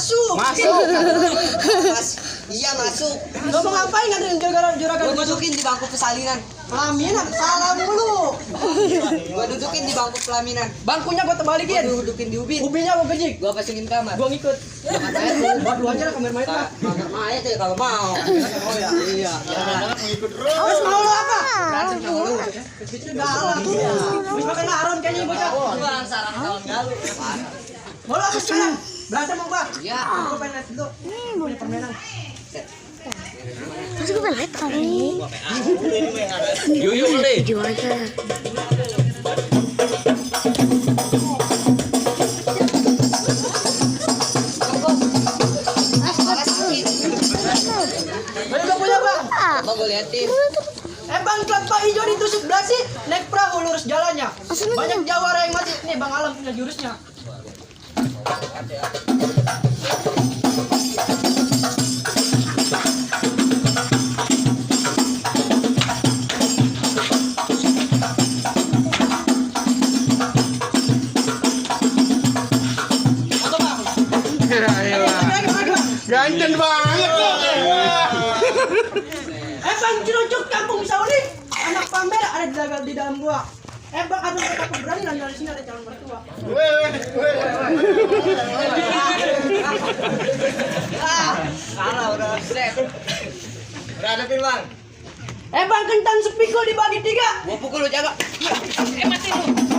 Masuk. Iya masuk. Lo mau ngapain nganterin juragan? Gua dudukin di bangku persalinan. Pelaminan, salah mulu. Gua dudukin di bangku pelaminan. Bangkunya gua tebalikin. Gua dudukin di ubin. Ubinnya gua gejik. Gua pasangin kamar. Gua ngikut. Berdua aja lah kamar mayat lah. Kamar mayat ya kalau mau. Oh ya. Iya. Terus mau lo apa? Galak tuh. Wis makan laron kayaknya bocah. Gua sarang tahun lalu. Mau lo apa sekarang? Berantem mau gua? Iya. Gua pengen lihat dulu. Punya permainan. Terus gue lihat kali. Yuk kali. Video aja. Ayo gak punya bang? Apa gua liatin? Bang kelapa hijau ditusuk belah sih. Naik perahu lurus jalannya. Banyak jawara yang mati. Nih bang Alam punya jurusnya. Ganjen banget tuh. Bang Cilocok kampung Sauri. Anak pamer ada di dalam gua. Bang abang kata berani lah dari sini ada calon mertua. Salah udah step. Udah hadapin bang. Bang kentan sepikul dibagi 3. Gua pukul lu jaga. Mati lu.